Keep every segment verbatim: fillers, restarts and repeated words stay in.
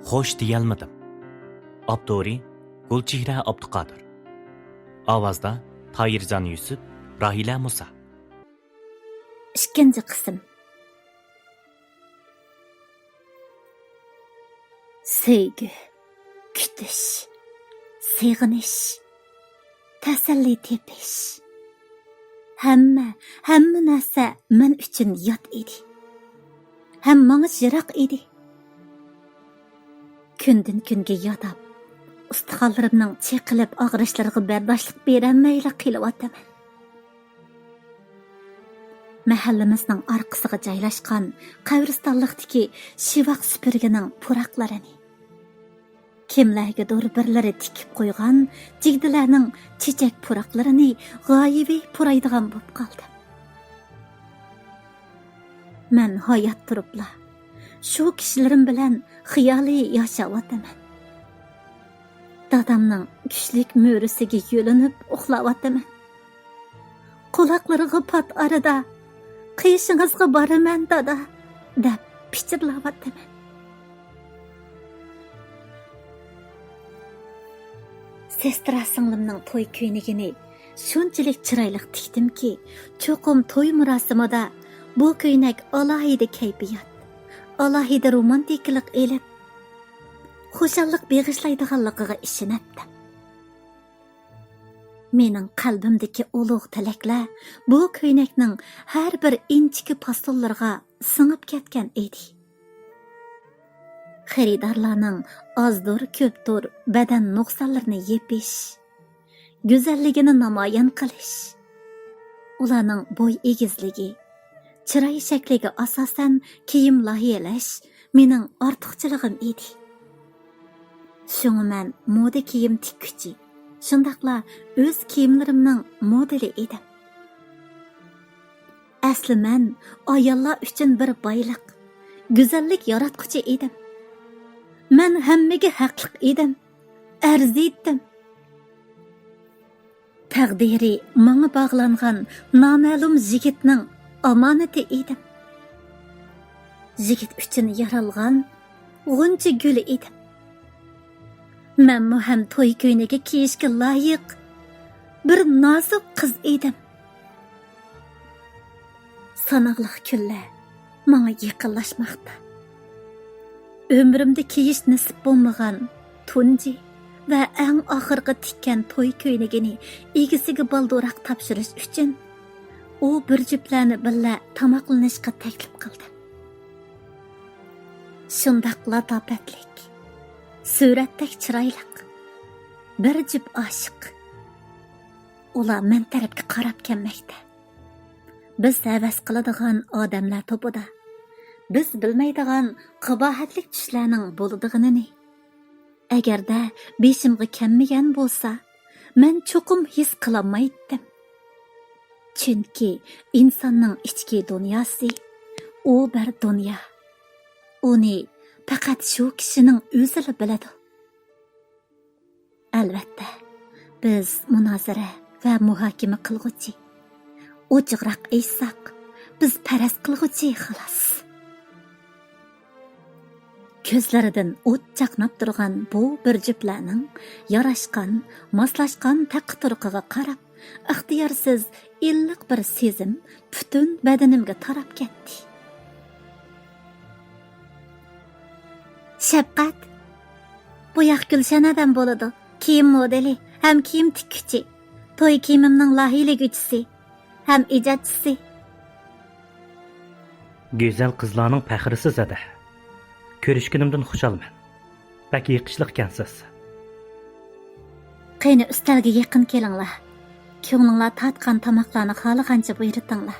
خوش دېيەلمىدىم. ئاپتورى: گۈلچېھرە ئابدۇقادىر. ئاۋازدا: تاھىرجان يۈسۈپ، راھىلە مۇسا. ئىككىنچى قىسىم. سۆيگۈ، كۈتۈش، سېغىنىش، تەسەللى تېپىش. ھەممە، ھەممە نەرسە مەن ئۈچۈن يات ئىدى. ھەم ماڭا يىراق ئىدى. كۈندىن كۈنگە ياداپ، ئۇستىخانلىرىمنىڭ چېقىلىپ ئاغرىشلىرىغا بەرداشلىق بېرەلمەيلا قېلىۋاتىمەن. مەھەللىمىزنىڭ ئارقىسىغا جايلاشقان قەبرىستانلىقتىكى شىۋاق سۈپۈرگىنىڭ پۇراقلىرىنى، كىملەرگىدۇر بىرلىرى تىكىپ قويغان جىگدىلەرنىڭ چېچەك پۇراقلىرىنى غايىۋى پۇرايدىغان بولۇپ قالدىم. مەن ھايات تۇرۇپلا شۇ كىشىلىرىم بىلەن خىيالىي ياشاۋاتىمەن. دادامنىڭ كۈچلۈك مۈرىسىگە يۆلىنىپ ئۇخلاۋاتىمەن. قۇلاقلىرىغا پات ئارىدا: «قېشىڭىزغا بارىمەن، دادا» دەپ پىچىرلاۋاتىمەن. سېسترا سىڭلىمنىڭ توي كۆينىكىنى شۇنچىلىك چىرايلىق تىكتىمكى، چوقۇم توي مۇراسىمىدا بۇ كۆينەك ئالاھىدە كەيپىيات، ئالاھىدە رومانتىكىلىق ئېلىپ، خۇشاللىق بېغىشلايدىغانلىقىغا ئىشىنەتتىم. مېنىڭ قەلبىمدىكى ئۇلۇغ تىلەكلەر بۇ كۆينەكنىڭ ھەر بىر ئىنچىكە پاسونلىرىغا سىڭىپ كەتكەن ئىدى. خېرىدارلارنىڭ ئازدۇر كۆپتۇر بەدەن نۇقسانلىرىنى يېپىش، گۈزەللىكىنى نامايان قىلىش، ئۇلارنىڭ بوي ئېگىزلىكى، چىراي شەكلىگە ئاساسەن كىيىم لايىھەلەش مېنىڭ ئارتۇقچىلىقىم ئىدى. شۇڭا مەن مودا كىيىم تىككۈچى، شۇنداقلا ئۆز كىيىملىرىمنىڭ مودېلى ئىدىم. ئەسلى مەن ئاياللار ئۈچۈن بىر بايلىق، گۈزەللىك ياراتقۇچى ئىدىم. مەن ھەممىگە ھەقلىق ئىدىم، ئەرزىيتتىم. تەقدىرى ماڭا باغلانغان نامەلۇم يىگىتنىڭ ئامانىتى ئىدىم. يىگىت ئۈچۈن يارالغان غۇنچە گۈلى ئىدىم. مەنمۇ ھەم توي كۆينىكى كىيىشكە لايىق بىر نازۇك قىز ئىدىم. ساناقلىق كۈنلەر ماڭا يېقىنلاشماقتا. ئۆمرۈمدە كىيىش نېسىپ بولمىغان تۇنجى ۋە ئەڭ ئاخىرقى تىككەن توي كۆينىكىنى ئىگىسىگە بالدۇرراق تاپشۇرۇش ئۈچۈن، ئۇ بىر جۈپلەرنى بىللە تاماقلىنىشقا تەكلىپ قىلدىم. شۇنداق لاتاپەتلىك، سۈرەتتەك چىرايلىق بىر جۈپ ئاشىق. ئۇلار مەن تەرەپكە قاراپ كەلمەكتە. بىز ھەۋەس قىلىدىغان ئادەملەر توپىدا بىز بىلمەيدىغان قاباھەتلىك چۈشلەرنىڭ بولىدىغىنىنى، ئەگەردە بېشىمغا كەلمىگەن بولسا، مەن چوقۇم ھېس قىلالمايتتىم. چۈنكى ئىنساننىڭ ئىچكى دۇنياسى، ئۇ بىر دۇنيا. ئۇنى پەقەت شۇ كىشىنىڭ ئۆزىلا بىلىدۇ. ئەلۋەتتە، بىز مۇنازىرە ۋە مۇھاكىمە قىلغۇچى. ئوچۇقراق ئېيتساق، بىز پەرەز قىلغۇچى، خالاس. كۆزلىرىدىن ئوت چاقناپ تۇرغان بۇ بىر جۈپلەرنىڭ ياراشقان، ماسلاشقان تەققى-تۇرقىغا قاراپ، ئىختىيارسىز ئىللىق بىر سېزىم پۈتۈن بەدىنىمگە تاراپ كەتتى. شەپقەت، بۇ ياق گۈلشەن ئادەم بولىدۇ. كىيىم مودېلى ھەم كىيىم تىككۈچى، توي كىيىمىمنىڭ لايىھىلىگۈچىسى ھەم ئىجادچىسى. گۈزەل قىزلارنىڭ پەخرىسى زادە. كۆرۈشكىنىمدىن خۇشالمەن. بەك يېقىشلىق ئىكەنسىز. قېنى، ئۈستەلگە يېقىن كېلىڭلار. كۆڭلۈڭلار تارتقان تاماقلارنى خالىغانچە بۇيرۇتۇڭلار.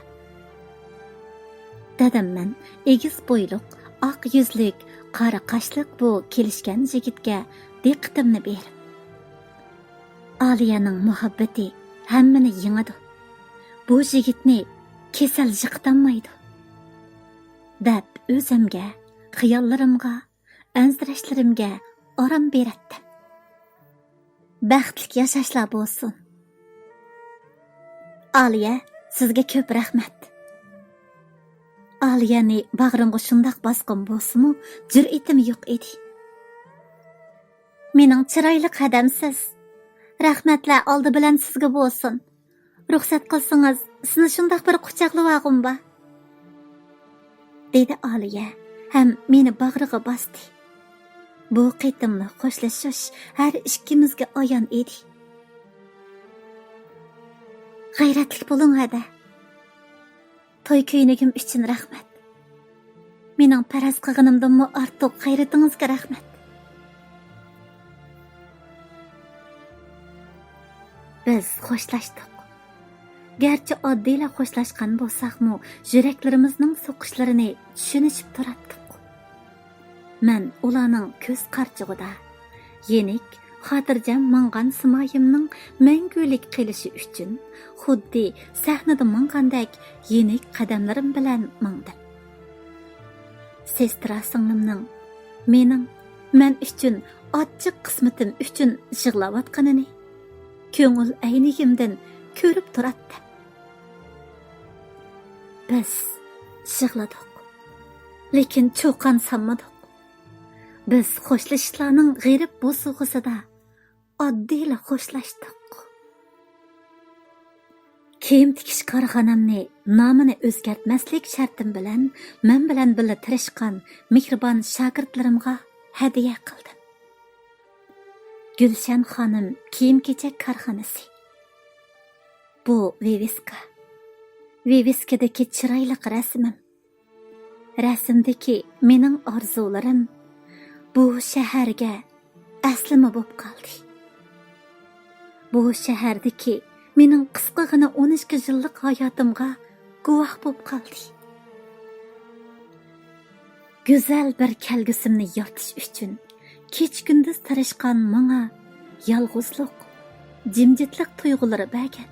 دادام مەن ئېگىز بويلۇق، ئاق يۈزلۈك، قارا قاشلىق بۇ كېلىشكەن يىگىتكە دىققىتىمنى بېرىپ، ئالىيەنىڭ مۇھەببىتى ھەممىنى يېڭىدۇ. بۇ يىگىتنى كېسەل يىقىتالمايدۇ، دەپ ئۆزۈمگە، خىياللىرىمغا، ئەنسىرەشلىرىمگە ئارام بېرەتتىم. بەختلىك ياشاشلار بولسۇن. ئالىيە، سىزگە كۆپ رەھمەت. ئالىيەنى باغرىمغا شۇنداق باسقۇم بولسىمۇ، جۈرئىتىم يوق ئىدى. مېنىڭ چىرايلىق ھەدەمسىز. رەھمەتلەر ئالدى بىلەن سىزگە بولسۇن. رۇخسەت قىلسىڭىز، سىزنى شۇنداق بىر قۇچاقلىۋالغۇم بار، دېدى ئالىيە ھەم مېنى باغرىغا باستى. بۇ قېتىملىق خوشلىشىش ھەر ئىككىمىزگە ئايان ئىدى. غەيرەتلىك بولۇڭ، ھەدە. توي كۆينىكىم ئۈچۈن رەھمەت. مېنىڭ پەرەز قىلغىنىمدىنمۇ ئارتۇق غەيرىتىڭىزگە رەھمەت. بىز خوشلاشتۇق. گەرچە ئاددىيلا خوشلاشقان بولساقمۇ، يۈرەكلىرىمىزنىڭ سوقۇشلىرىنى چۈشىنىشىپ تۇراتتۇق. مەن ئۇلارنىڭ كۆز قارىچۇقىدا يېنىك، خاتىرجەم ماڭغان سىمايىمنىڭ مەڭگۈلۈك قېلىشى ئۈچۈن، خۇددى سەھنىدە ماڭغاندەك يېنىك قەدەملىرىم بىلەن ماڭدىم. سېسترا سىڭلىمنىڭ مېنىڭ، مەن ئۈچۈن ئاچچىق قىسمىتىم ئۈچۈن يىغلاۋاتقىنىنى كۆڭۈل ئەينىكىمدىن كۆرۈپ تۇراتتىم. بىز يىغلىدۇق، لېكىن چۇقان سالمىدۇق. بىز خوشلىشىشلارنىڭ غېرىب بوسۇغىسىدا ئاددىيلا خوشلاشتۇق. كىيىم تىكىش كارخانامنى نامىنى ئۆزگەرتمەسلىك شەرتىم بىلەن مەن بىلەن بىللە تىرىشقان مېھرىبان شاگىرتلىرىمغا ھەدىيە قىلدىم. گۈلشەن خانىم كىيىم-كېچەك كارخانىسى. بۇ ۋىۋىسكا. ۋىۋىسكىدىكى چىرايلىق رەسىمىم. رەسىمدىكى مېنىڭ ئارزۇلىرىم بۇ شەھەرگە ئەسلىمە بولۇپ قالدى. بۇ شەھەردىكى مېنىڭ قىسقىغىنە ئون ئىككى يىللىق ھاياتىمغا گۇۋاھ بولۇپ قالدى. گۈزەل بىر كەلگۈسىمنى يارىتىش ئۈچۈن كېچە-كۈندۈز تىرىشقان ماڭا يالغۇزلۇق، جىمجىتلىق تۇيغۇلىرى بەرگەن.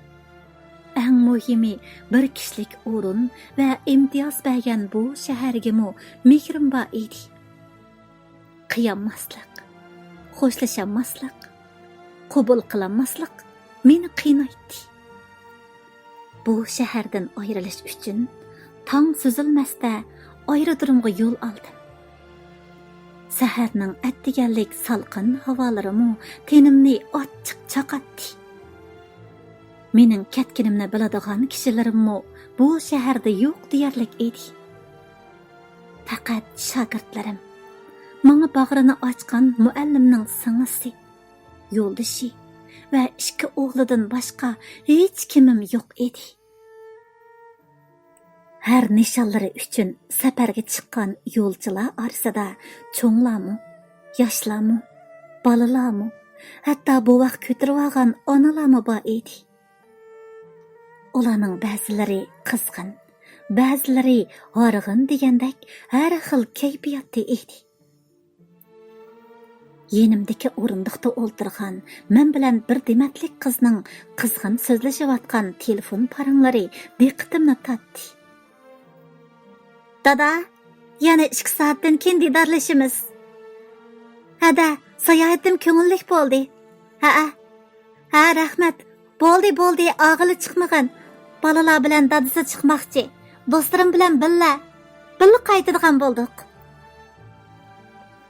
ئەڭ مۇھىمى، بىر كىشىلىك ئورۇن ۋە ئىمتىياز بەرگەن بۇ شەھەرگىمۇ مېھرىم بار ئىدى. قىيالماسلىق، خوشلىشالماسلىق، قوبۇل قىلالماسلىق مېنى قىينايتتى. بۇ شەھەردىن ئايرىلىش ئۈچۈن تاڭ سۈزۈلمەستە ئايرودرومغا يول ئالدىم. سەھەرنىڭ ئەتىگەنلىك سالقىن ھاۋالىرىمۇ تېنىمنى ئاچچىق چاقاتتى. مېنىڭ كەتكىنىمنى بىلىدىغان كىشىلىرىممۇ بۇ شەھەردە يوق دېيەرلىك ئىدى. پەقەت شاگىرتلىرىم، ماڭا باغرىنى ئاچقان مۇئەللىمنىڭ سىڭلىسى، يولدىشى ۋە ئىككى ئوغلىدىن باشقا ھېچكىمىم يوق ئىدى. ھەر نىشانلىرى ئۈچۈن سەپەرگە چىققان يولچىلار ئارىسىدا چوڭلارمۇ، ياشلارمۇ، بالىلارمۇ، ھەتتا بوۋاق كۆتۈرۈۋالغان ئانىلارمۇ بار ئىدى. ئۇلارنىڭ بەزىلىرى قىزغىن، بەزىلىرى ھارغىن دېگەندەك ھەر خىل كەيپىياتتا ئىدى. يېنىمدىكى ئورۇندۇقتا ئولتۇرغان مەن بىلەن بىر دېمەتلىك قىزنىڭ قىزغىن سۆزلىشىۋاتقان تېلېفون پاراڭلىرى دىققىتىمنى تارتتى. دادا، يەنە ئىككى سائەتتىن كېيىن دىدارلىشىمىز. ھەدە، ساياھىتىم كۆڭۈللۈك بولدى. ھەئە. ھە، رەھمەت. بولدى، بولدى، ئاغىلى چىقمىغىن. بالىلار بىلەن دادىسى چىقماقچى. دوستلىرىم بىلەن بىللە. بىللە قايتىدىغان بولدۇق.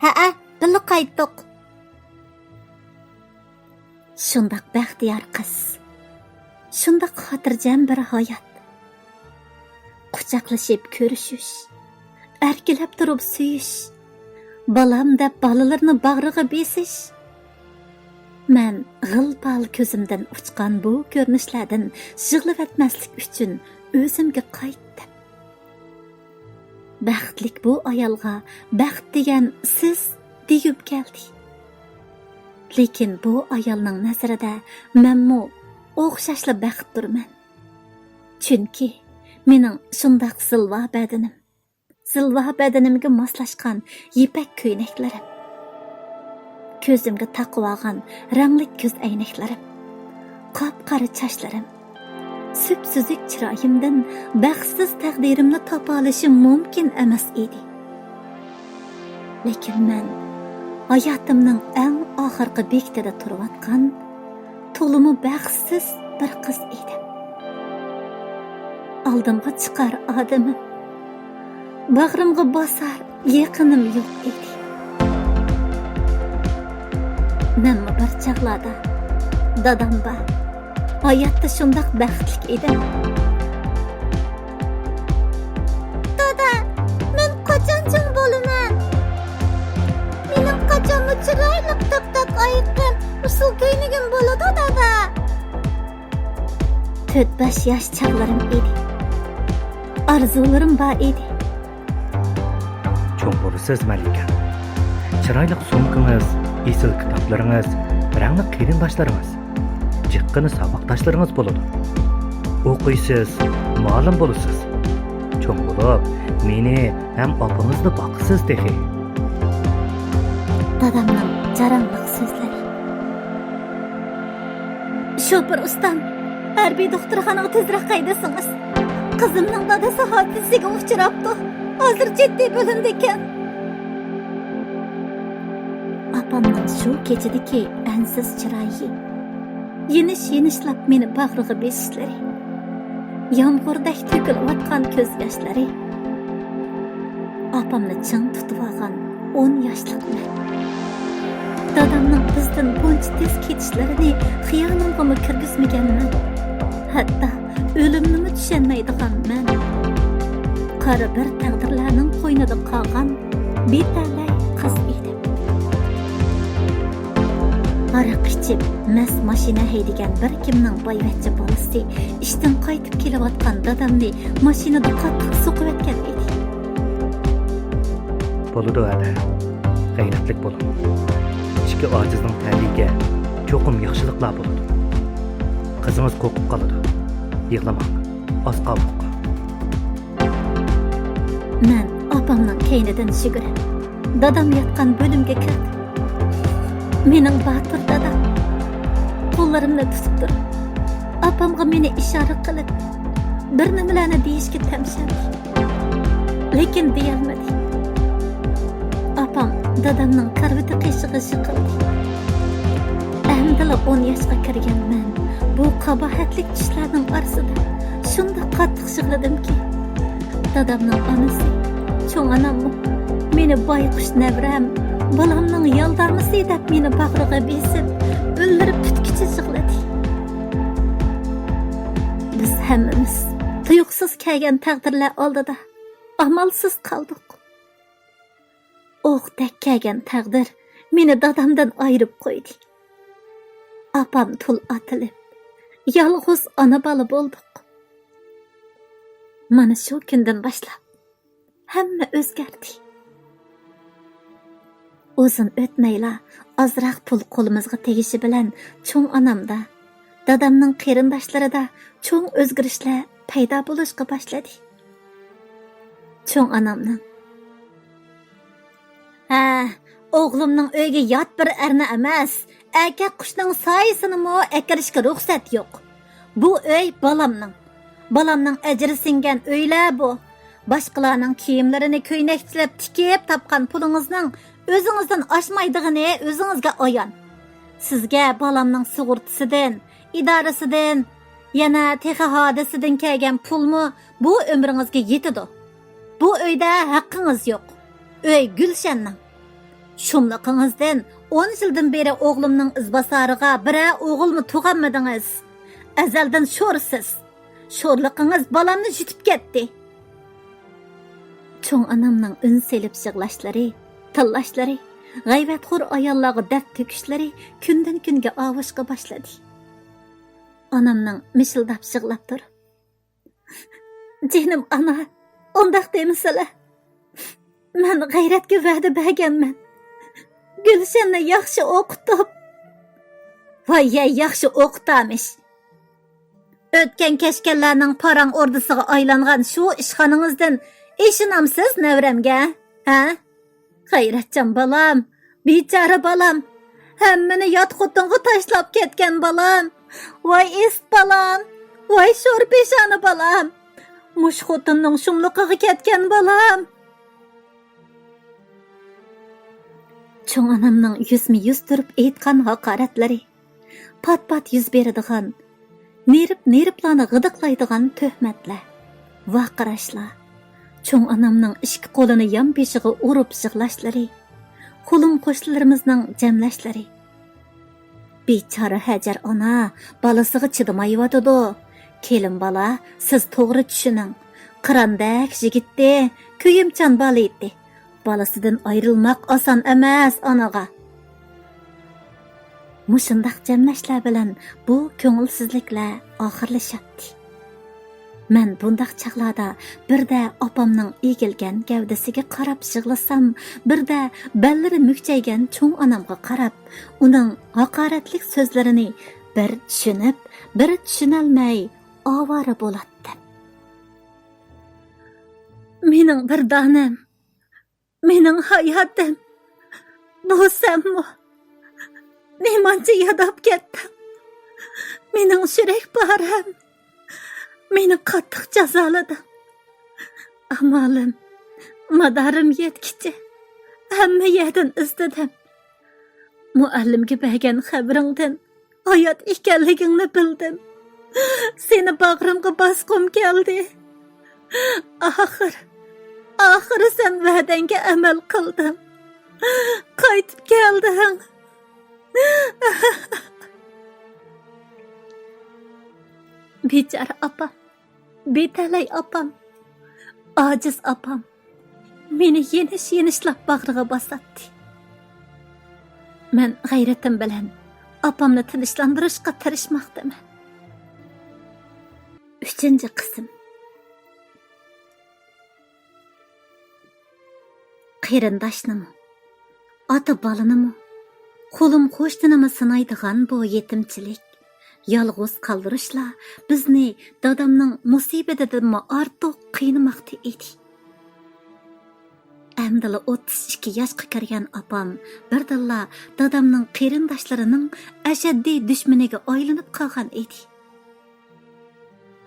ھەئە، بىللە قايتتۇق. شۇنداق بەختىيار قىز. شۇنداق خاتىرجەم بىر ھايات. قۇچاقلىشىپ كۆرۈشۈش، ئەركىلەپ تۇرۇپ سۆيۈش، بالام دەپ بالىلىرىنى باغرىغا بېسىش. مەن غىل-پال كۆزۈمدىن ئۇچقان بۇ كۆرۈنۈشلەردىن يىغلىۋەتمەسلىك ئۈچۈن ئۆزۈمگە قايتتىم. بەختلىك بۇ ئايالغا بەخت دېگەن سىز دېگۈم كەلدى. لېكىن بۇ ئايالنىڭ نەزىرىدە مەنمۇ ئوخشاشلا بەختتۇرمەن. چۈنكى مېنىڭ شۇنداق زىلۋا بەدىنىم، زىلۋا بەدىنىمگە ماسلاشقان يىپەك كۆينەكلىرىم، كۆزۈمگە تاقىۋالغان رەڭلىك كۆز ئەينەكلىرىم، قاپقارا چاچلىرىم، سۈپسۈزۈك چىرايىمدىن بەختسىز تەقدىرىمنى تاپالىشىم مۇمكىن ئەمەس ئىدى. لېكىن مەن ھاياتىمنىڭ ئەڭ ئاخىرقى بېكىتىدە تۇرۇۋاتقان تولىمۇ بەختسىز بىر قىز ئىدىم. ئالدىمغا چىقار ئادىمىم، باغرىمغا باسار يېقىنىم يوق ئىدى. مەنمۇ بىر چاغلاردا دادام بار ھاياتتا شۇنداق بەختلىك ئىدىم. دادا، مەن قاچان چوڭ بولىمەن؟ مېنىڭ قاچانمۇ چىرايلىق تاك-تاك ئايىغىم، ئۇسسۇل كۆينىكىم بولىدۇ، دادا. تۆت-بەش ياش چاغلىرىم ئىدى. ئارزۇلىرىم بار ئىدى. چوڭ بولىسىز، مەلىكە. چىرايلىق سومكىڭىز، ئېسىل كىتابلىرىڭىز، رەڭلىك قېرىنداشلىرىڭىز، جىققىنا ساۋاقداشلىرىڭىز بولىدۇ. ئوقۇيسىز، مۇئەللىم بولىسىز. چوڭ بولۇپ، مېنى ھەم ئاپىڭىزنى باقىسىز تېخى. دادامنىڭ جاراڭلىق سۆزلىرى. شوپۇر ئۇستام، ھەربىي دوختۇرخانىغا تېزرەك ھەيدىسىڭىز. قىزىمنىڭ دادىسى ھادىسىگە ئۇچراپتۇ. ھازىر جىددىي بۆلۈمدىكەن. ئاپامنىڭ شۇ كېچىدىكى ئەنسىز چىرايى، يېنىش-يېنىشلاپ مېنى باغرىغا بېسىشلىرى، يامغۇردەك تۆكۈلۈۋاتقان كۆز ياشلىرى. ئاپامنى چىڭ تۇتۇۋالغان ئون ياشلىق مەن. دادامنىڭ بىزدىن بۇنچە تېز كېتىشلىرىنى خىيالىمغىمۇ كىرگۈزمىگەنمەن. ھەتتا ئۆلۈمنىمۇ چۈشەنمەيدىغان مەن قارا بىر تەقدىرلەرنىڭ قوينىدا قالغان بىتەلەي قىز ئىدىم. ھاراق ئىچىپ، مەست ماشىنا ھەيدىگەن بىر كىمنىڭ بايۋەچچە بالىسى ئىشتىن قايتىپ كېلىۋاتقان دادامنى ماشىنىدا قاتتىق سوقۇۋەتكەن ئىدى. بولىدۇ، ھەدە. غەيرەتلىك بولۇڭ. ئىككى ئاجىزنىڭ تەلىيىگە چوقۇم ياخشىلىقلار بولىدۇ. قىزىڭىز قورقۇپ قالىدۇ. يىغلىماڭ. ئاز قالدۇق. مەن ئاپامنىڭ كەينىدىن يۈگۈرۈپ، دادام ياتقان بۆلۈمگە كىردىم. مېنىڭ باتۇر دادام قوللىرىمنى تۇتۇپ تۇرۇپ، ئاپامغا مېنى ئىشارە قىلىپ، بىر نېمىلەرنى دېيىشكە تەمشەندى. لېكىن دېيەلمىدى. ئاپام دادامنىڭ كارىۋىتى قېشىغا يىقىلدى. ئەمدىلا ئون ياشقا كىرگەن مەن بۇ قاباھەتلىك چۈشلەرنىڭ ئارىسىدا شۇنداق قاتتىق يىغلىدىمكى، دادامنىڭ ئانىسى، چوڭ ئاناممۇ مېنى بايقۇش نەۋرەم، بالامنىڭ يالدارمىسى دەپ مېنى باغرىغا بېسىپ، ئۈنلىرى پۈتكۈچە يىغلىدى. بىز ھەممىمىز تۇيۇقسىز كەلگەن تەقدىرلەر ئالدىدا ئامالسىز قالدۇق. ئوقتەك كەلگەن تەقدىر مېنى دادامدىن ئايرىپ قويدى. ئاپام تۇل ئاتىلىپ، يالغۇز ئانا-بالا بولدۇق. مانا شۇ كۈندىن باشلاپ ھەممە ئۆزگەردى. ئۇزۇن ئۆتمەيلا ئازراق پۇل قولىمىزغا تېگىشى بىلەن چوڭ ئانامدا، دادامنىڭ قېرىنداشلىرىدا چوڭ ئۆزگىرىشلەر پەيدا بولۇشقا باشلىدى. چوڭ ئانامنىڭ، ھە، ئوغلۇمنىڭ ئۆيىگە يات بىر ئەرنى ئەمەس، ئەركەك قۇشنىڭ سايىسىنىمۇ ئەكىرىشكە رۇخسەت يوق. بۇ ئۆي بالامنىڭ. بالامنىڭ ئەجرى سىڭگەن ئۆيلەر بۇ. باشقىلارنىڭ كىيىملىرىنى كۆينەكچىلەپ تىكىپ تاپقان پۇلىڭىزنىڭ ئۆزىڭىزدىن ئاشمايدىغىنى ئۆزىڭىزگە ئايان. سىزگە بالامنىڭ سۇغۇرتىسىدىن، ئىدارىسىدىن، يەنە تېخى ھادىسىدىن كەلگەن پۇلمۇ بۇ ئۆمرىڭىزگە يېتىدۇ. بۇ ئۆيدە ھەققىڭىز يوق. ئۆي گۈلشەننىڭ. شۇملۇقىڭىزدىن ئون يىلدىن بېرى ئوغلۇمنىڭ ئىزباسارىغا بىرەر ئوغۇلمۇ تۇغالمىدىڭىز. ئەزەلدىن شورسىز. شورلۇقىڭىز بالامنى يۇتۇپ كەتتى. چوڭ ئانامنىڭ ئۈن سېلىپ يىغلاشلىرى، تىللاشلىرى، غەيۋەتخور ئاياللارغا دەرد تۆكۈشلىرى كۈندىن-كۈنگە ئاۋۇشقا باشلىدى. ئانامنىڭ مىشىلداپ يىغلاپ تۇرۇپ، جېنىم ئانا، ئۇنداق دېمىسىلە. مەن غەيرەتكە ۋەدە بەرگەنمەن. گۈلشەننى ياخشى ئوقۇتۇپ. ۋاي يە، ياخشى ئوقۇتامىش. ئۆتكەن-كەچكەنلەرنىڭ پاراڭ ئوردىسىغا ئايلانغان شۇ ئىشخانىڭىزدىن ئېشىنامسىز نەۋرەمگە؟ ھە؟ غەيرەتچان بالام، بىچارە بالام، ھەممىنى يات خوتۇنغا تاشلاپ كەتكەن بالام. ۋاي ئىسىت بالام، ۋاي شور پېشانە بالام، مۇشۇ خوتۇننىڭ شۇملۇقىغا كەتكەن بالام. چوڭ ئانامنىڭ يۈزمۇ يۈز تۇرۇپ ئېيتقان ھاقارەتلىرى، پات-پات يۈز بېرىدىغان، نېرىپ-نېرىپلارنى غىدىقلايدىغان تۆھمەتلەر، ۋارقىراشلار، چوڭ ئانامنىڭ ئىككى قولىنى يان بېشىغا ئۇرۇپ يىغلاشلىرى، خۇلۇم قوشنىلىرىمىزنىڭ جەملەشلىرى، بىچارە ھەجەر ئانا بالىسىغا چىدىمايۋاتىدۇ. كېلىن بالا، سىز توغرا چۈشىنىڭ. قىراندەك يىگىتتى، كۆيۈمچان بالا ئىدى. بالىسىدىن ئايرىلماق ئاسان ئەمەس ئانىغا. مۇشۇنداق جەملەشلەر بىلەن بۇ كۆڭۈلسىزلىكلەر ئاخىرلىشاتتى. مەن بۇنداق چاغلاردا بىردە ئاپامنىڭ ئېگىلگەن گەۋدىسىگە قاراپ يىغلىسام، بىردە بەللىرى مۈكچەيگەن چوڭ ئانامغا قاراپ، ئۇنىڭ ھاقارەتلىك سۆزلىرىنى بىر چۈشىنىپ، بىر چۈشىنەلمەي ئاۋارە بولاتتىم. مېنىڭ بىر دانەم، مېنىڭ ھاياتىم، بۇ سەنمۇ؟ نېمانچە ياداپ كەتتىڭ؟ مېنىڭ يۈرەك پارەم، مېنى قاتتىق جازالىدىڭ. ئامالىم، مادارىم يەتكىچە ھەممە يەردىن ئىزدىدىم. مۇئەللىمگە بەرگەن خەۋىرىڭدىن ھايات ئىكەنلىكىڭنى بىلدىم. سېنى باغرىمغا باسقۇم كەلدى. ئاخىر، ئاخىرى سەن ۋەدەڭگە ئەمەل قىلدىڭ. قايتىپ كەلدىڭ. بىچارە ئاپام. بىتەلەي ئاپام، ئاجىز ئاپام مېنى يېنىش-يېنىشلاپ باغرىغا باساتتى. مەن غەيرىتىم بىلەن ئاپامنى تىنچلاندۇرۇشقا تىرىشماقتىمەن. ئۈچىنچى قىسىم. قېرىنداشنىمۇ، ئاتا-بالىنىمۇ، قولۇم-قوشنىنىمۇ سىنايدىغان بۇ يېتىمچىلىك، يالغۇز قالدۇرۇشلا بىزنى دادامنىڭ مۇسىبىتىدىنمۇ ئارتۇق قىينىماقتا ئىدى. ئەمدىلا ئوتتۇز ئىككى ياشقا كىرگەن ئاپام بىردىنلا دادامنىڭ قېرىنداشلىرىنىڭ ئەشەددىي دۈشمىنىگە ئايلىنىپ قالغان ئىدى.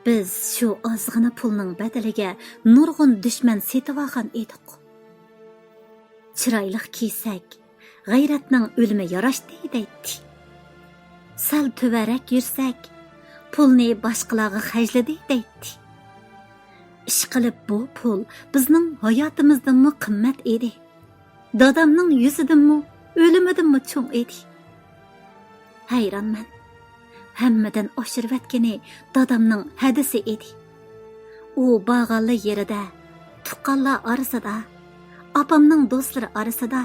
بىز شۇ ئازغىنە پۇلنىڭ بەدىلىگە نۇرغۇن دۈشمەن سېتىۋالغان ئىدۇق. چىرايلىق كىيسەك، غەيرەتنىڭ ئۆلۈمى ياراشتى دەيتتى. سەل تۆۋەنرەك يۈرسەك، پۇلنى باشقىلارغا خەجلىدى دەيتتى. ئىشقىلىپ، بۇ پۇل بىزنىڭ ھاياتىمىزدىنمۇ قىممەت ئىدى. دادامنىڭ يۈزىدىنمۇ، ئۆلۈمىدىنمۇ چوڭ ئىدى. ھەيرانمەن. ھەممىدىن ئاشۇرۇۋەتكىنى دادامنىڭ ھەدىسى ئىدى. ئۇ بارغانلا يېرىدە، تۇغقانلار ئارىسىدا، ئاپامنىڭ دوستلىرى ئارىسىدا،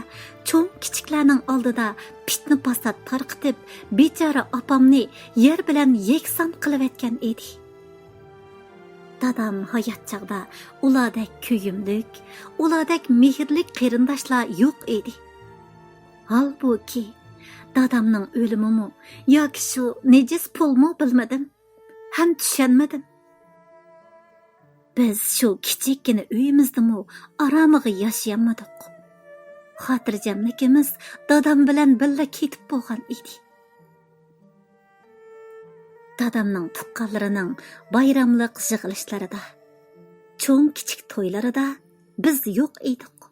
چوڭ-كىچىكلەرنىڭ ئالدىدا پىتنە-پاسات تارقىتىپ، بىچارە ئاپامنى يەر بىلەن يەكسان قىلىۋەتكەن ئىدى. دادام ھايات چاغدا ئۇلاردەك كۆيۈملۈك، ئۇلاردەك مېھىرلىك قېرىنداشلار يوق ئىدى. ھالبۇكى، دادامنىڭ ئۆلۈمىمۇ ياكى شۇ نىجىس پۇلمۇ بىلمىدىم ھەم چۈشەنمىدىم. بىز شۇ كىچىككىنە ئۆيىمىزدىمۇ ئارامىغا ياشىيالمىدۇق. خاتىرجەملىكىمىز دادام بىلەن بىللە كېتىپ بولغان ئىدى. دادامنىڭ تۇغقانلىرىنىڭ بايراملىق يىغىلىشلىرىدا، چوڭ-كىچىك تويلىرىدا بىز يوق ئىدۇق.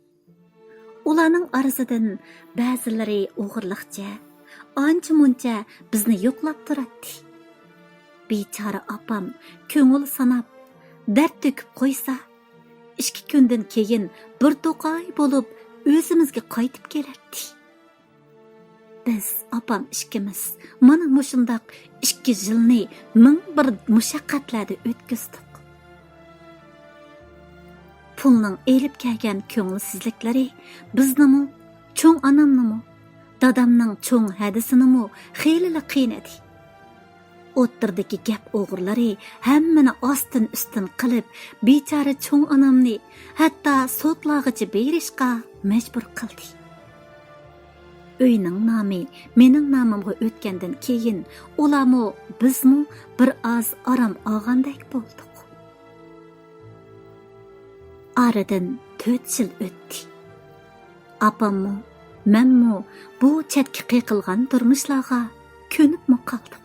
ئۇلارنىڭ ئارىسىدىن بەزىلىرى ئوغرىلىقچە، ئانچە-مۇنچە بىزنى يوقلاپ تۇراتتى. بىچارە ئاپام كۆڭۈل ساناپ، دەرد تۆكۈپ قويسا، ئىككى كۈندىن كېيىن بىر توقاي بولۇپ ئۆزىمىزگە قايتىپ كېلەتتى. بىز ئاپام ئىككىمىز مانا مۇشۇنداق ئىككى يىلنى مىڭ بىر مۇشەققەتلەردە ئۆتكۈزدۇق. پۇلنىڭ ئېلىپ كەلگەن كۆڭۈلسىزلىكلىرى بىزنىمۇ، چوڭ ئانامنىمۇ، دادامنىڭ چوڭ ھەدىسىنىمۇ خېلىلا قىينىدى. ئوتتۇرىدىكى گەپ ئوغرىلىرى ھەممىنى ئاستىن-ئۈستۈن قىلىپ، بىچارە چوڭ ئانامنى ھەتتا سوتلارغىچە بېرىشقا مەجبۇر قىلدى. ئۆينىڭ نامى مېنىڭ نامىمغا ئۆتكەندىن كېيىن، ئۇلارمۇ، بىزمۇ بىر ئاز ئارام ئالغاندەك بولدۇق. ئارىدىن تۆت يىل ئۆتتى. ئاپاممۇ، مەنمۇ بۇ چەتكە قېقىلغان تۇرمۇشلارغا كۆنۈپمۇ قالدۇق.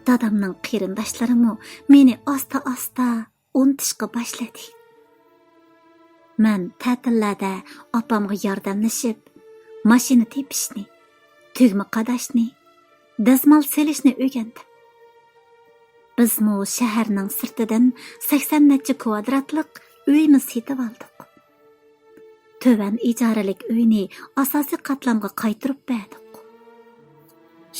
دادامنىڭ قېرىنداشلىرىمۇ مېنى ئاستا-ئاستا ئۇنتۇشقا باشلىدى. مەن تەتىللەردە ئاپامغا ياردەملىشىپ، ماشىنا تېپىشنى، تۈگمە قاداشنى، دەزمال سېلىشنى ئۆگەندىم. بىزمۇ شەھەرنىڭ سىرتىدىن سەكسەن نەچچە كۋادراتلىق ئۆيمۇ سېتىۋالدۇق. تۆۋەن ئىجارىلىك ئۆينى ئاساسىي قاتلامغا قايتۇرۇپ بەردۇق.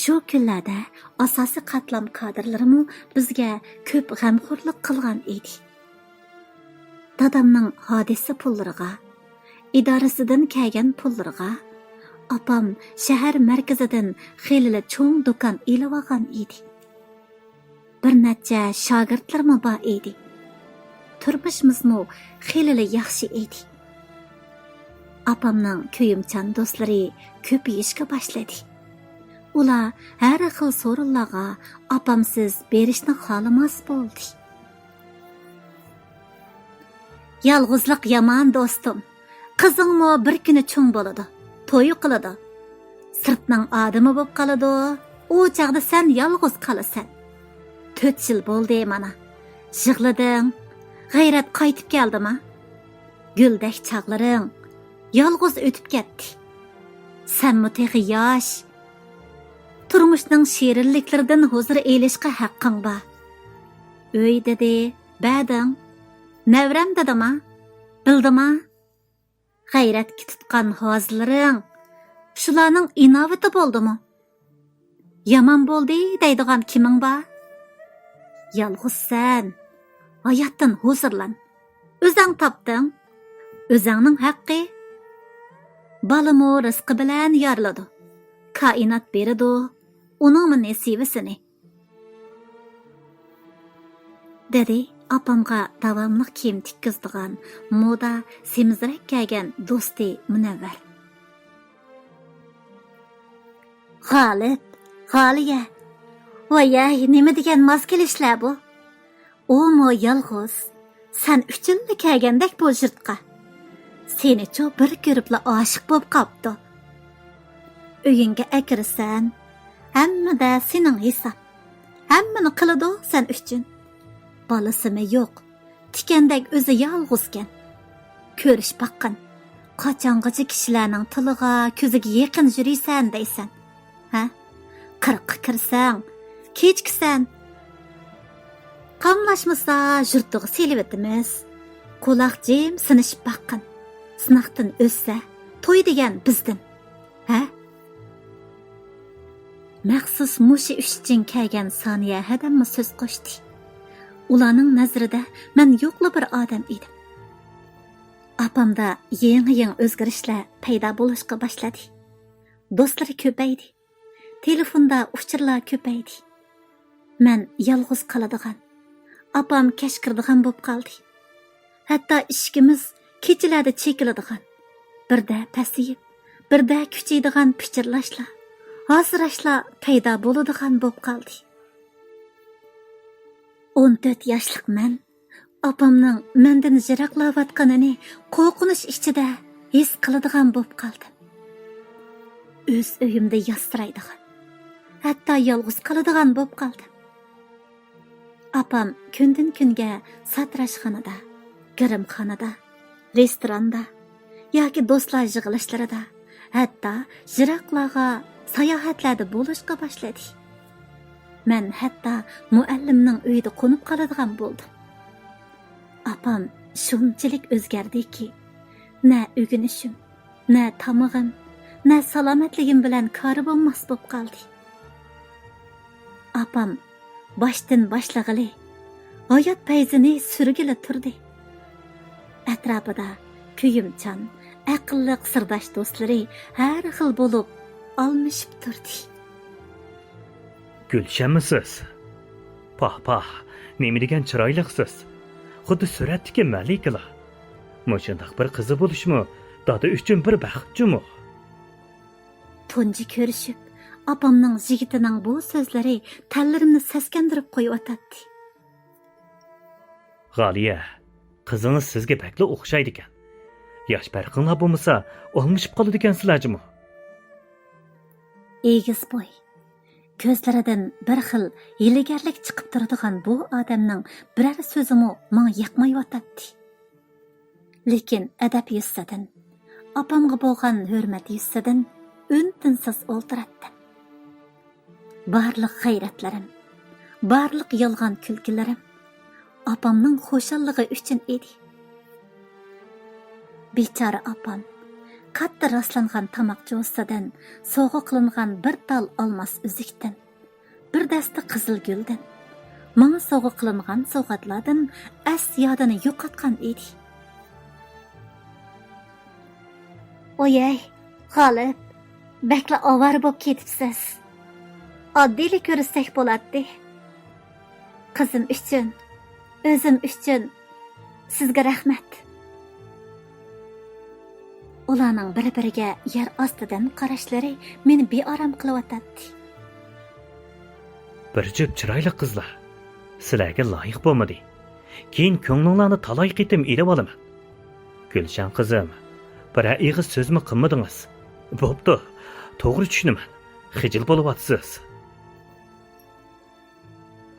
شۇ كۈنلەردە ئاساسىي قاتلام كادىرلىرىمۇ بىزگە كۆپ غەمخورلۇق قىلغان ئىدى. دادامنىڭ ھادىسە پۇللىرىغا، ئىدارىسىدىن كەلگەن پۇللىرىغا ئاپام شەھەر مەركىزىدىن خېلىلا چوڭ دۇكان ئېلىۋالغان ئىدى. بىر نەچچە شاگىرتلىرىمۇ بار ئىدى. تۇرمۇشىمىزمۇ خېلىلا ياخشى ئىدى. ئاپامنىڭ كۆيۈمچان دوستلىرى كۆپىيىشكە باشلىدى. ئۇلار ھەر خىل سورۇنلارغا ئاپامسىز بېرىشنى خالىماس بولدى. يالغۇزلۇق يامان دوستۇم. قىزىڭمۇ بىر كۈنى چوڭ بولىدۇ، توي قىلىدۇ. سىرتنىڭ ئادىمى بولۇپ قالىدۇ. ئۇ چاغدا سەن يالغۇز قالىسەن. تۆت يىل بولدى مانا. يىغلىدىڭ. غەيرەت قايتىپ كەلدىما؟ گۈلدەك چاغلىرىڭ يالغۇز ئۆتۈپ كەتتى. سەنمۇ تېخى ياش. تۇرمۇشنىڭ شېرىنلىكلىرىدىن ھۇزۇر ئېلىشقا ھەققىڭ بار. ئۆي دېدى، بەردىڭ. نەۋرەم دېدىما؟ بىلدىما؟ غەيرەتكە تۇتقان ھازىلىرىڭ شۇلارنىڭ ئىناۋىتى بولدىمۇ؟ يامان بولدى دەيدىغان كىمىڭ بار؟ يالغۇزسەن. ھاياتتىن ھۇزۇرلان. ئۆزەڭ تاپتىڭ. ئۆزەڭنىڭ ھەققى. بالىمۇ رىزقى بىلەن يارىلىدۇ. كائىنات بېرىدۇ ئۇنىڭمۇ نېسىۋىسىنى. دېدى ئاپامغا داۋاملىق كىيىم تىككۈزىدىغان، مودا سېمىزرەك كىيگەن دوستى مۇنەۋۋەر. غالىپ، غالىيە، ۋايەي، نېمە دېگەن ماس كېلىشلەر بۇ؟ ئۇمۇ يالغۇز، سەن ئۈچۈنلا كەلگەندەك بۇ يۇرتقا. سېنىچۇ بىر كۆرۈپلا ئاشىق بولۇپ قاپتۇ. ئۆيۈڭگە ئەكىرىسەن، ھەممىدە سېنىڭ ھېساب. ھەممىنى قىلىدۇ سەن ئۈچۈن. بالىسىمۇ يوق، تىكەندەك ئۆزى يالغۇزكەن. كۆرۈش باققىن، قاچانغىچە كىشىلەرنىڭ تىلىغا، كۆزىگە يېقىن يۈرىسەن دەيسەن. ھە؟ قىرىققا كىرسەڭ، كېچىكىسەن. قاملاشمىسا يۇرتىغا سېلىۋېتىمىز. قۇلاق جىم سىنىشىپ باققىن. سىناقتىن ئۆتسە، توي دېگەن بىزدىن. ھە؟ مەخسۇس مۇشۇ ئىش ئۈچۈن كەلگەن سانىيە ھەدەممۇ سۆز قوشتى. ئۇلارنىڭ نەزىرىدە مەن يوقلا بىر ئادەم ئىدىم. ئاپامدا يېڭى-يېڭى ئۆزگىرىشلەر پەيدا بولۇشقا باشلىدى. دوستلىرى كۆپەيدى. تېلېفوندا ئۇچۇرلار كۆپەيدى. مەن يالغۇز قالىدىغان، ئاپام كەچ كىرىدىغان بولۇپ قالدى. ھەتتا ئىشىكىمىز كېچىلەردە چېكىلىدىغان، بىردە پەسىيىپ، بىردە كۈچىيىدىغان پىچىرلاشلار، ھاسىراشلار پەيدا بولىدىغان بولۇپ قالدى. ئون تۆت ياشلىق مەن ئاپامنىڭ مەندىن يىراقلاۋاتقىنىنى قورقۇنچ ئىچىدە ھېس قىلىدىغان بولۇپ قالدىم. ئۆز ئۆيۈمدە ياتسىرايدىغان، ھەتتا يالغۇز قالىدىغان بولۇپ قالدىم. ئاپام كۈندىن-كۈنگە ساتىراشخانىدا، گىرىمخانىدا، رېستوراندا ياكى دوستلار يىغىلىشلىرىدا، ھەتتا يىراقلارغا ساياھەتلەردە بولۇشقا باشلىدى. مەن ھەتتا مۇئەللىمنىڭ ئۆيىدە قونۇپ قالىدىغان بولدۇم. ئاپام شۇنچىلىك ئۆزگەردىكى، نە ئۆگىنىشىم، نە تامىقىم، نە سالامەتلىكىم بىلەن كارى بولماس بولۇپ قالدى. ئاپام باشتىن باشلىغىلى ھايات پەيزىنى سۈرگىلى تۇردى. ئەتراپىدا كۆيۈمچان، ئەقىللىق سىرداش دوستلىرى ھەر خىل بولۇپ ئالمىشىپ تۇردى. گۈلشەنمۇ سىز؟ پاھ، پاھ، نېمە دېگەن چىرايلىقسىز. خۇددى سۈرەتتىكى مەلىكىلا. مۇشۇنداق بىر قىزى بولۇشمۇ دادا ئۈچۈن بىر بەخت جۇمۇ. تۇنجى كۆرۈشۈپ، ئاپامنىڭ يىگىتىنىڭ بۇ سۆزلىرى تەنلىرىمنى سەسكەندۈرۈپ قويۇۋاتاتتى. غالىيە، قىزىڭىز سىزگە بەكلا ئوخشايدىكەن. ياش پەرقىڭلار بولمىسا، ئالمىشىپ قالىدىكەنسىلەر جۇمۇ. ئېگىز بوي، كۆزلىرىدىن بىر خىل ھىيلىگەرلىك چىقىپ تۇرىدىغان بۇ ئادەمنىڭ بىرەر سۆزىمۇ ماڭا ياقمايۋاتاتتى. لېكىن ئەدەپ يۈزىسىدىن، ئاپامغا بولغان ھۆرمەت يۈزىسىدىن ئۈن-تىنسىز ئولتۇراتتىم. بارلىق غەيرەتلىرىم، بارلىق يالغان كۈلكىلىرىم ئاپامنىڭ خۇشاللىقى ئۈچۈن ئىدى. بىچارە ئاپام كاتتا راسلانغان تاماق جوزىسىدىن، سوۋغا قىلىنغان بىر تال ئالماس ئۈزۈكتىن، بىر دەستە قىزىل گۈلدىن، ماڭا سوۋغا قىلىنغان سوۋغاتلاردىن ئەس يادىنى يوقاتقان ئىدى. ئويەي، غالىپ، بەكلا ئاۋارە بولۇپ كېتىپسىز. ئاددىيلا كۆرۈشسەك بولاتتى. قىزىم ئۈچۈن، ئۆزۈم ئۈچۈن سىزگە رەھمەت. ئۇلارنىڭ بىر-بىرىگە يەر ئاستىدىن قاراشلىرى مېنى بىئارام قىلىۋاتاتتى. بىر جۈپ چىرايلىق قىزلار سىلەرگە لايىق بولمىدى. كېيىن كۆڭلۈڭلارنى تالاي قېتىم ئېلىۋالىمەن. گۈلشەن قىزىم، بىرەر ئېغىز سۆزمۇ قىلمىدىڭىز. بوپتۇ، توغرا چۈشىنىمەن. خىجىل بولۇۋاتىسىز.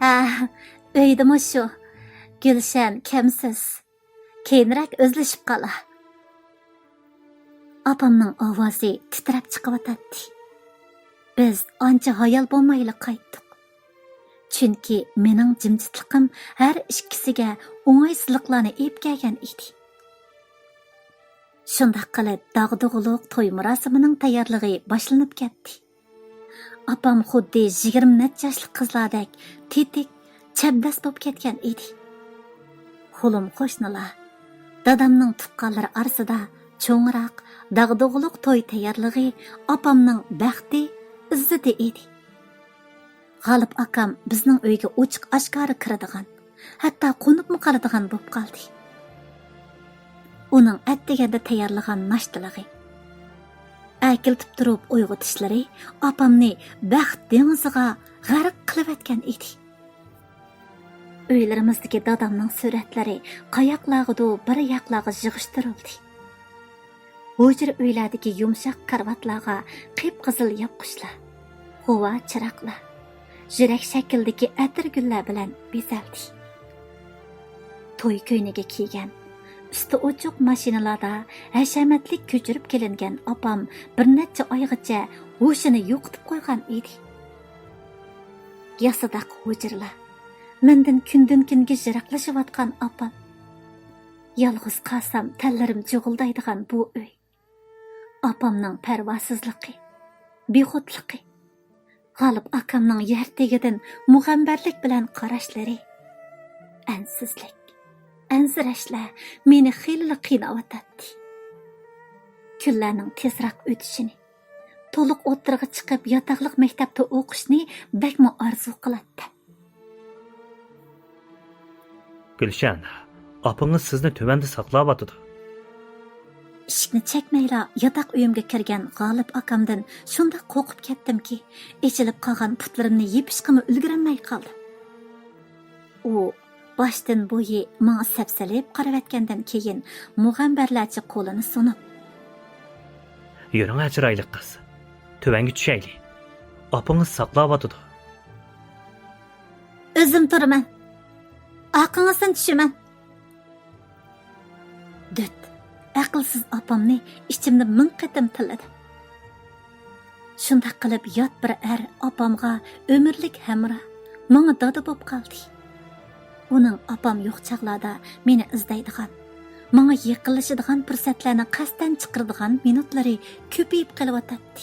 ھە، ئۆيدىمۇ شۇ. گۈلشەن كەمسىز. كېيىنرەك ئۆزلىشىپ قالا. ئاپامنىڭ ئاۋازى تىترەپ چىقىۋاتاتتى. بىز ئانچە ھايال بولمايلا قايتتۇق. چۈنكى مېنىڭ جىمجىتلىقىم ھەر ئىككىسىگە ئوڭايسىزلىقلارنى ئېلىپ كەلگەن ئىدى. شۇنداق قىلىپ داغدۇغىلىق توي مۇراسىمىنىڭ تەييارلىقى باشلىنىپ كەتتى. ئاپام خۇددى يىگىرمە نەچچە ياشلىق قىزلاردەك تېتىك، چەبدەس بولۇپ كەتكەن ئىدى. خۇلۇم قوشنىلار، دادامنىڭ تۇغقانلىرى ئارىسىدا چوڭراق، داغدۇغىلىق توي تەييارلىقى ئاپامنىڭ بەختى، ئىززىتى ئىدى. غالىپ ئاكام بىزنىڭ ئۆيگە ئوچۇق ئاشكارا كىرىدىغان، ھەتتا قونۇپمۇ قالىدىغان بولۇپ قالدى. ئۇنىڭ ئەتىگەندە تەييارلىغان ناشتىلىقى، ئەكېلىتىپ تۇرۇپ ئويغىتىشلىرى ئاپامنى بەخت دېڭىزىغا غەرق قىلىۋەتكەن ئىدى. ئۆيلىرىمىزدىكى دادامنىڭ سۈرەتلىرى قاياقلارغىدۇ بىر ياقلارغا يىغىشتۇرۇلدى. ھۇجرا ئۆيلەردىكى يۇمشاق كارىۋاتلارغا قىپقىزىل ياپقۇچلار، غۇۋا چىراغلار، يۈرەك شەكلىدىكى ئەتىر گۈللەر بىلەن بېزەلدى. توي كۆينىكى كىيگەن، ئۈستى ئوچۇق ماشىنىلاردا ھەشەمەتلىك كۆچۈرۈپ كېلىنگەن ئاپام بىر نەچچە ئايغىچە ھوشىنى يوقىتىپ قويغان ئىدى. ياسىداق ھۇجرىلار، مەندىن كۈندىن-كۈنگە يىراقلىشىۋاتقان ئاپام. يالغۇز قالسام تەنلىرىم جۇغۇلدايدىغان بۇ ئۆي. ئاپامنىڭ پەرۋاسىزلىقى، بىخۇدلۇقى، غالىپ ئاكامنىڭ يەر تېگىدىن مۇغەمبەرلىك بىلەن قاراشلىرى، ئەنسىزلىك، ئەنسىرەشلەر مېنى خېلىلا قىيناۋاتاتتى. كۈنلەرنىڭ تېزراق ئۆتۈشىنى، تولۇق ئوتتۇرىغا چىقىپ ياتاقلىق مەكتەپتە ئوقۇشنى بەكمۇ ئارزۇ قىلاتتىم. گۈلشەن، ئاپىڭىز سىزنى تۆۋەندە ساقلاۋاتىدۇ. ئىشىكنى چەكمەيلا ياتاق ئۆيۈمگە كىرگەن غالىپ ئاكامدىن شۇنداق قورقۇپ كەتتىمكى، ئېچىلىپ قالغان پۇتلىرىمنى يېپىشقىمۇ ئۈلگۈرەلمەي قالدىم. ئۇ باشتىن بويى ماڭا سەپسېلىپ قارىۋەتكەندىن كېيىن، مۇغەمبەرلەرچە قولىنى سۇنۇپ، يۈرۈڭ، ھە، چىرايلىق قىز. تۆۋەنگە چۈشەيلى. ئاپىڭىز ساقلاۋاتىدۇ. ئۆزۈم تۇرىمەن. ئارقىڭىزدىن چۈشىمەن. دۆت، ئەقىلسىز ئاپامنى ئىچىمدە مىڭ قېتىم تىللىدىم. شۇنداق قىلىپ يات بىر ئەر ئاپامغا ئۆمۈرلۈك ھەمراھ، ماڭا دادا بوپ قالدى. ئۇنىڭ ئاپام يوق چاغلاردا مېنى ئىزدەيدىغان، ماڭا يېقىنلىشىدىغان پۇرسەتلەرنى قەستەن چىقىرىدىغان مىنۇتلىرى كۆپىيىپ قېلىۋاتاتتى.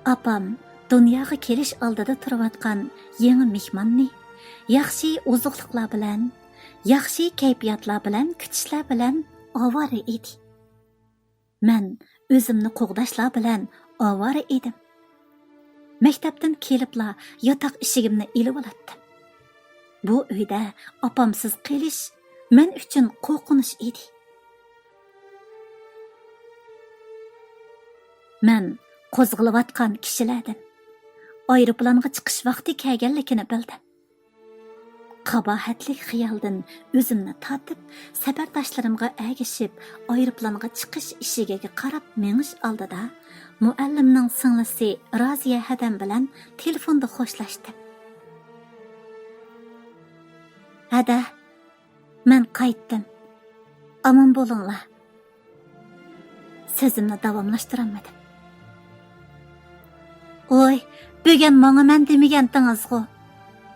ئاپام دۇنياغا كېلىش ئالدىدا تۇرۇۋاتقان يېڭى مېھماننى ياخشى ئوزۇقلۇقلار بىلەن، ياخشى كەيپىياتلار بىلەن كۈتۈشلەر بىلەن ئاۋارە ئىدى. مەن ئۆزۈمنى قوغداشلار بىلەن ئاۋارە ئىدىم. مەكتەپتىن كېلىپلا ياتاق ئىشىكىمنى ئېلىۋالاتتىم. بۇ ئۆيدە ئاپامسىز قېلىش مەن ئۈچۈن قورقۇنچ ئىدى. مەن قوزغىلىۋاتقان كىشىلەردىن ئايروپىلانغا چىقىش ۋاقتى كەلگەنلىكىنى بىلدىم. قاباھەتلىك خىيالدىن ئۆزۈمنى تارتىپ، سەپەرداشلىرىمغا ئەگىشىپ، ئايروپىلانغا چىقىش ئىشىكىگە قاراپ مېڭىش ئالدىدا، مۇئەللىمنىڭ سىڭلىسى رازىيە ھەدەم بىلەن تېلېفوندا خوشلاشتىم. ھەدە، مەن قايتتىم. ئامان بولۇڭلار. سۆزۈمنى داۋاملاشتۇرالمىدىم. ۋوي، بۈگۈن ماڭىمەن دېمىگەنتىڭىزغۇ؟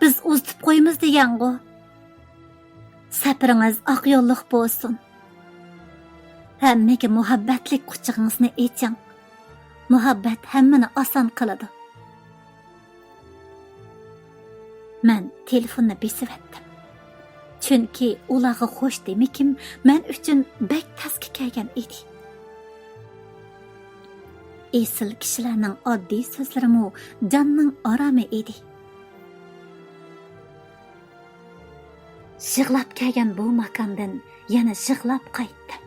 بىز ئۇزىتىپ قويىمىز دېگەنغۇ؟ سەپىرىڭىز ئاق يوللۇق بولسۇن. ھەممىگە مۇھەببەتلىك قۇچىقىڭىزنى ئېچىڭ. مۇھەببەت ھەممىنى ئاسان قىلىدۇ. مەن تېلېفوننى بېسىۋەتتىم. چۈنكى ئۇلارغا خوش دېمىكىم مەن ئۈچۈن بەك تەسكە كەلگەن ئىدى. ئېسىل كىشىلەرنىڭ ئاددىي سۆزلىرىمۇ جاننىڭ ئارامى ئىدى. يىغلاپ كەلگەن بۇ ماكاندىن يەنە يىغلاپ قايتتىم.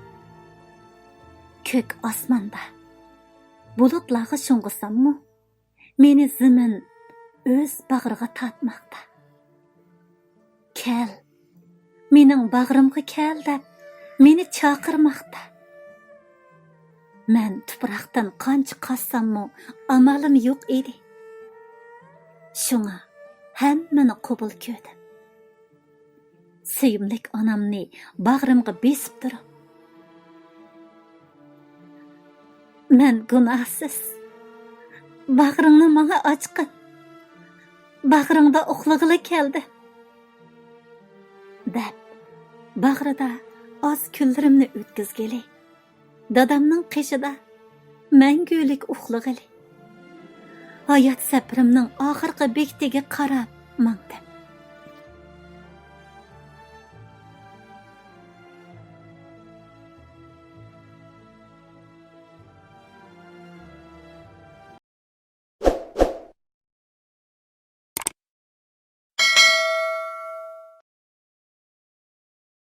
كۆك ئاسماندا بۇلۇتلارغا شۇڭغۇساممۇ، مېنى زېمىن ئۆز باغرىغا تارتماقتا. «كەل، مېنىڭ باغرىمغا كەل» دەپ مېنى چاقىرماقتا. مەن تۇپراقتىن قانچە قازساممۇ ئامالىم يوق ئىدى. شۇڭا ھەممىنى قوبۇل كۆردۈم. سۆيۈملۈك ئانامنى باغرىمغا بېسىپ تۇرۇپ، «مەن گۇناھسىز. باغرىڭنى ماڭا ئاچقىن. باغرىڭدا ئۇخلىغىلى كەلدىم» دەپ، باغرىدا ئاز كۈنلىرىمنى ئۆتكۈزگىلى، دادامنىڭ قېشىدا مەڭگۈلۈك ئۇخلىغىلى، ھايات سەپىرىمنىڭ ئاخىرقى بېكىتىگە قاراپ ماڭدىم.